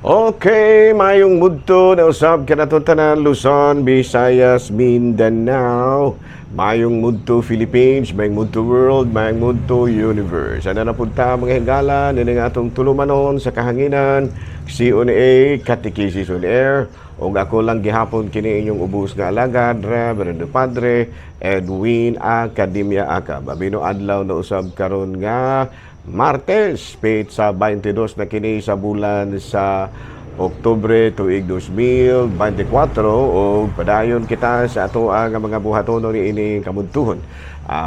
Okay, mayong mudto na usab kanato tanan, Luzon, Visayas, Mindanao. Mayong mudto Philippines, mayong mudto world, mayong mudto universe. Ana na punta, mga higala, nini nga atong tulumanon sa kahanginan, CONA, Catechesis on Air. Ug ako lang gihapon kini inyong ubos nga alagad, Reverendo Padre Edwin Academia Acab. Abino adlaw na usab karon nga Martes, petsa 22 na kini sa bulan sa Oktubre tuig 2024, o padayon kita sa ato ang mga buhatonon ni ining kabuntuhon.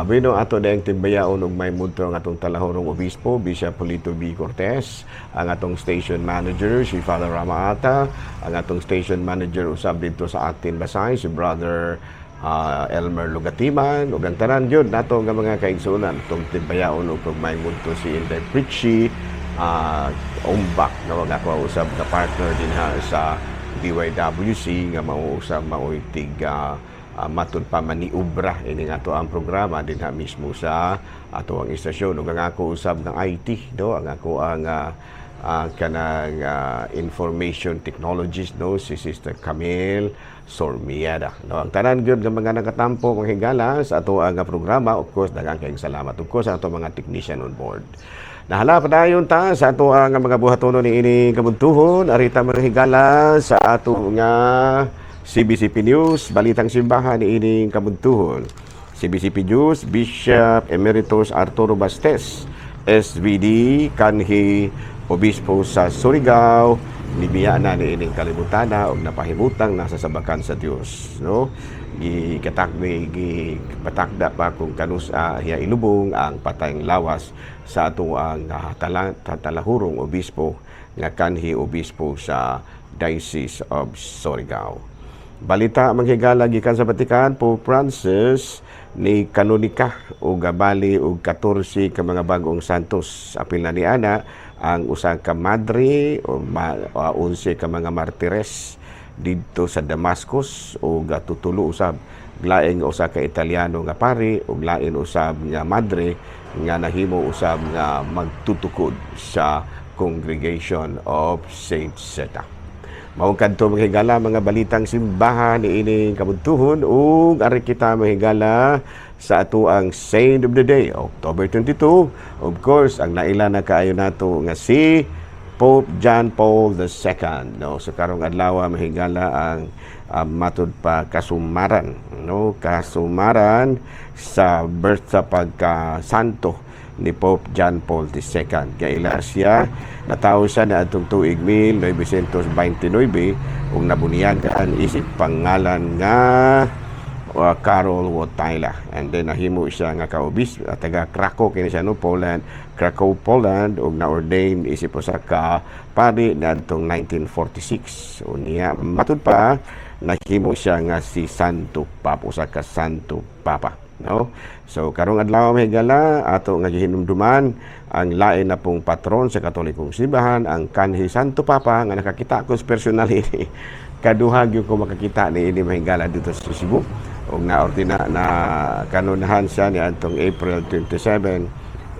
Bino ato dayang timbayaon og may mudto ang atong talahorong obispo, Bishop Polito B. Cortez, ang atong station manager si Father Ramaata, ang atong station manager usab dito sa Actin Basay si Brother Elmer Lugatiman, ug ang tanan gyud nato nga mga kaigsuonan, itong timbayaon og may mudto si Inday Pritchie Umbak, no, ang ako usab nga partner dinha sa DYWC nga mao usab maoy tig matud pa maniubra ini nga ato ang programa dinha mismo sa ato ang istasyon, ug ang ako usab ng IT, no, ang ako ang kanang information technologies, no, si Sister Camille Sormieda, no. Ang tanan gyud nga mga nakatampo, mga higala, sa ato ang programa, of course, daghang kayong salamat. Of course, ang ato mga technician on board. Nahala, padayon ta sa ato ang mga buhatonon ni ini kabuntuhon. Arita, mga higala, sa ato nga CBCP News, balitang simbahan ni ining kabuntuhon. CBCP News, Bishop Emeritus Arturo Bastes, SVD, kanhi Obispo sa Surigao, nibiya na ni ining kalibutana og napahimutang nasa sabakan sa Dios, no. Gikatakmi, gipatakda pa kung kanus-a hiya ilubong ang patayng lawas sa ato ang talahurong obispo nga kanhi obispo sa Diocese of Surigao. Balita, mga higala, gikan sa Vatican, Pope Francis ni kanonika og gabali og 14 ka mga bag-ong santos. Apil na ni ana ang usa ka madre o 11 ka mga martires didto sa Damascus ug tutulo usab, laing usa ka Italiano nga pari ug lain usab nga madre nga nahimo usab nga magtutukod sa Congregation of Saint Zita. Mao kadto, mga higala, mga balitang simbahan ni ining kabuntuhon, ug ari kita, mga higala, sa ato ang Saint of the Day, October 22. Of course, ang naila na kaayo nato nga si Pope John Paul II, no. So karong adlaw, mga higala, ang matud pa kasumaran, no, kasumaran sa birth, sa pagka santo ni Pope John Paul II. Kaila siya, natawo siya na atong tuig 1929 ug nabunyagan isip pangalan nga Karol Wojtyla. And then nahimo siya nga kaobis, taga Krakow kini siya, no, Poland, Krakow, Poland, ug na-ordain isip usa ka pari niadtong 1946. Unya matud pa nahimo siya nga si Santo Papa, usa ka Santo Papa, no. So karong adlaw, mga higala, ato nga gihinumduman ang lain na pong patron sa Katolikong Simbahan, ang kanhi Santo Papa nga nakakita ko personally. Kaduha gyud ko makakita ni ini, mga higala, dito sa Cebu, ug naordina na kanonahan siya ni atong April 27,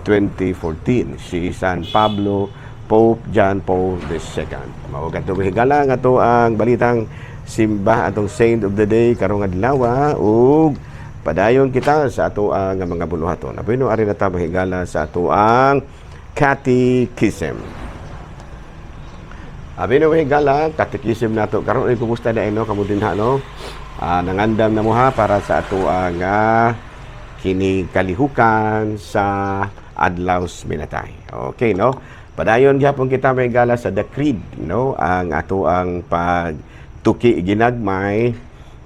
2014, si San Pablo, Pope John Paul II. Mao kadto, mga higala, nga to ang balitang simba, atong Saint of the Day karong adlaw, ug padayon kita sa ato ang mga buluhaton. Abino ari na ta, mga higala, sa ato ang Catechism. Abi no, mga higala, Catechism nato karon ay kumusta na no kamo dinha, no? Nangandam na mo ha para sa ato ang kini kalihukan sa Adlaw Minatay. Okay, no? Padayon gyapon kita, mga higala, sa The Creed, no? Ang ato ang pagtuki ginagmay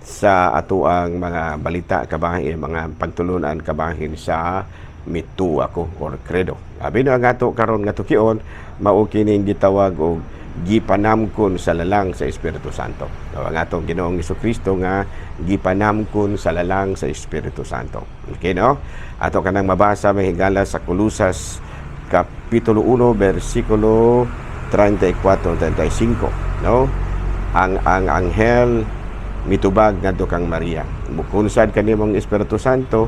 sa ato ang mga balita kabahin, mga pagtulunan kabahin sa mituo ako or credo. Abi no ang ato karon nga tukion mao kining gitawag og gipanamkon sa lalang sa Espiritu Santo. So, ang atong Ginoong Kristo nga gipanamkon sa lalang sa Espiritu Santo. Okay, no? Ato kanang mabasa, mga higala, sa Kolosas kapitulo 1 bersikulo 34 35, no? Ang anghel mitubag ngadto kang Maria: "Mukunsad kanimo ang Espiritu Santo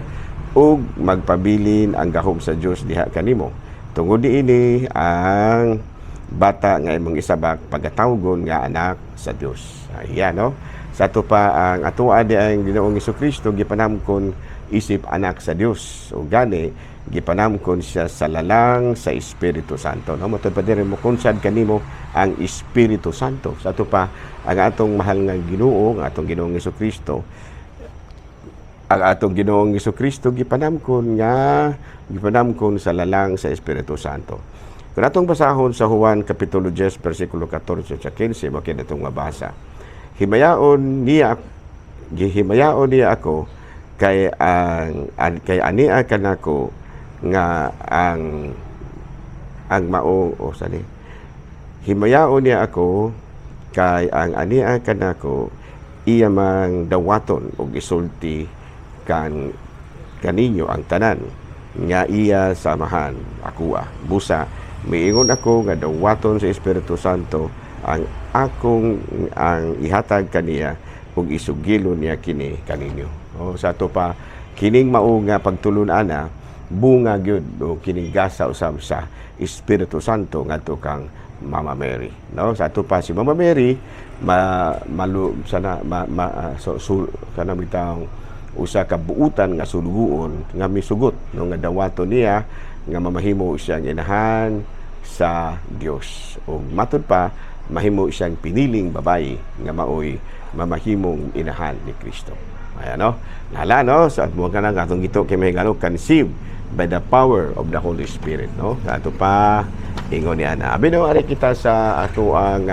ug magpabilin ang gahom sa Dios diha kanimo. Tungod niini ang Bata nga imong isabak pagatawgon nga anak sa Dios. Ayan, no? Sa ato pa ang atoa di ang Ginoong Kristo gipanamkon isip anak sa Dios. O gani gipanamkon siya sa lalang sa Espiritu Santo. No, matud pa diri mo kunsad kanimo ang Espiritu Santo. Sa ato pa ang atong mahal nga Ginoo, ang atong Ginoong Kristo, ang atong Ginoong Kristo gipanamkon nga gipanamkon sa lalang sa Espiritu Santo. Kung atong basahon sa Juan Kapitulo 10 versikulo 14 sa 15, mao kini itong mabasa. Gihimayaon niya ako kay ania kanako nga ang mao o sani. Himayaon niya ako kay ang ania kanako iya mang dawaton og isulti kan kaninyo ang tanan nga iya sa Amahan akoa. Busa miingon ako nga dawaton sa Espiritu Santo ang akong ang ihatag kaniya ug isugilon niya kini kaninyo. Oh, sa ato pa kining mao nga pagtulun-ana bunga gyud o kining gasa usab sa Espiritu Santo ngadto kang Mama Mary, no? Sa ato pa si Mama Mary ma malu sana ma, ma ah, so, so, kana bitang usa ka buutan nga sulugoon nga misugot, no, nga dawaton niya nga mamahimo siyang inahan sa Dios ug matud pa mahimo siyang piniling babayi nga maoy mamahimong inahan ni Kristo. Ayan, no? Nala, no? Sa mo ka nang atong gito kay may gano conceived by the power of the Holy Spirit, no? Sa ato pa ingon niya na. Abi no, ari kita sa ato ang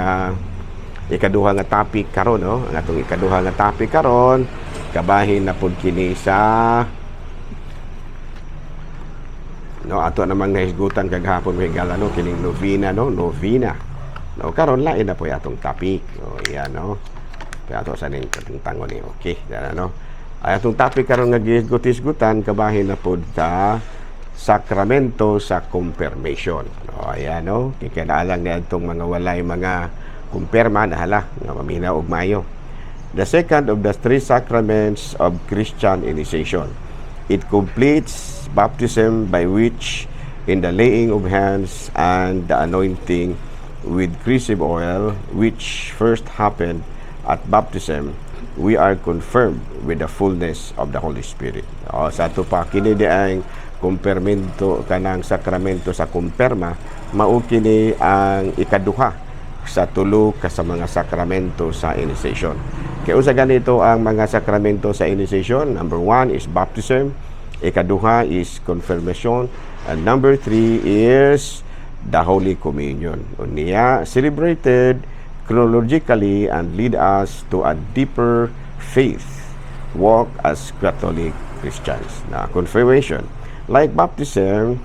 ikaduha nga topic karon, no? Ang atong ikaduha nga topic karon kabahin na pud kini sa, no, ato namang nahisgutan kagahapon, mga higala, no, kining novena, no, novena, no. Karon lain na po atong topic. O iyan, no, kaya ato sa ning katong tangon ni. Okay, dara, no, ay atong topic karon nga gihisgot-hisgutan kabahin na pud sa sakramento sa confirmation. O ayan, no, kay kinaalang ni atong mga walay mga kumpirma na hala nga maminaw og maayo. The second of the three sacraments of Christian initiation. It completes baptism, by which, in the laying of hands and the anointing with chrism oil, which first happened at baptism, we are confirmed with the fullness of the Holy Spirit. O, sa ato pa, kini di ang kumpirmento kanang sakramento sa kumpirma, mao kini ang ikaduha sa tulo ka sa mga sakramento sa initiation. Kaya unsa ganito ang mga sakramento sa initiation? Number one is baptism, ikaduha is confirmation, and number three is the Holy Communion. Unya, celebrated chronologically and lead us to a deeper faith walk as Catholic Christians. Na confirmation. Like baptism,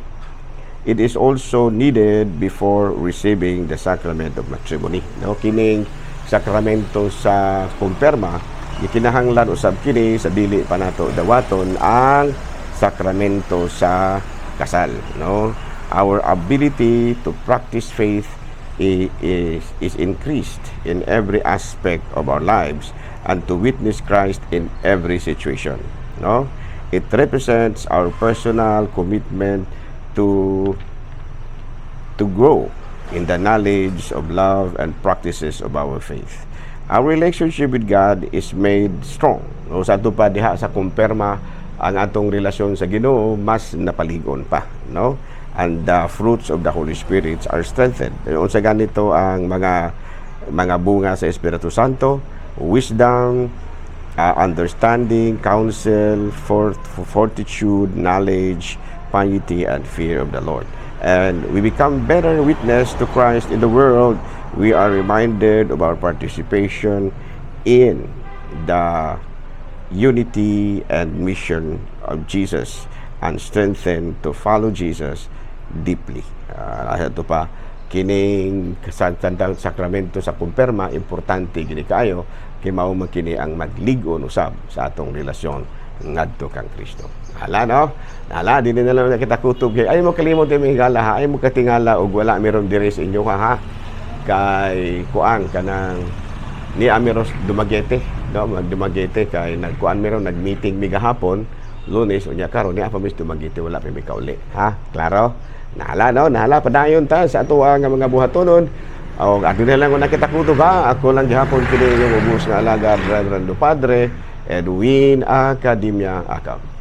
it is also needed before receiving the sacrament of matrimony. No, kining sakramento sa kumpirma, gikinahanglan usab kini sa dili pa nato dawaton ang sakramento sa kasal, no? Our ability to practice faith is increased in every aspect of our lives and to witness Christ in every situation, no? It represents our personal commitment to grow in the knowledge of love and practices of our faith. Our relationship with God is made strong. No, sa ato pa diha sa kumpirma ang atong relasyon sa Ginoo mas napaligon pa, no? And the fruits of the Holy Spirit are strengthened. Unsa ganito ang mga bunga sa Espiritu Santo? Wisdom, understanding, counsel, fortitude, knowledge, piety, and fear of the Lord. And we become better witness to Christ in the world. We are reminded of our participation in the unity and mission of Jesus and strengthened to follow Jesus deeply. Ito pa, kining sa tandang sakramento sa kumpirma, importante gini kaayo kay mao man kini ang maglig-on usab sa atong relasyon ngadto kang Kristo. Hala, no? Hala, di na lang na kita kutob kay ay mo kalimot yung higala ha, ay mo katingala og wala meron diri sa inyo ha. Kay kuan kanang ni Amiros Dumaguete, no, mag Dumaguete kay nagkuan meron nag-meeting mi gahapon. Lunes, unya karon niya pa mis Dumaguete, wala pa mi kauli. Ha? Klaro? Nahala, no? Nahala, padayon ta sa ato nga mga buhatonon. O aduna lang ko nakita kutob, ha. Ako lang gihapon kini yung ubos nga alagad, Reverendo Padre Edwin Academia Acab.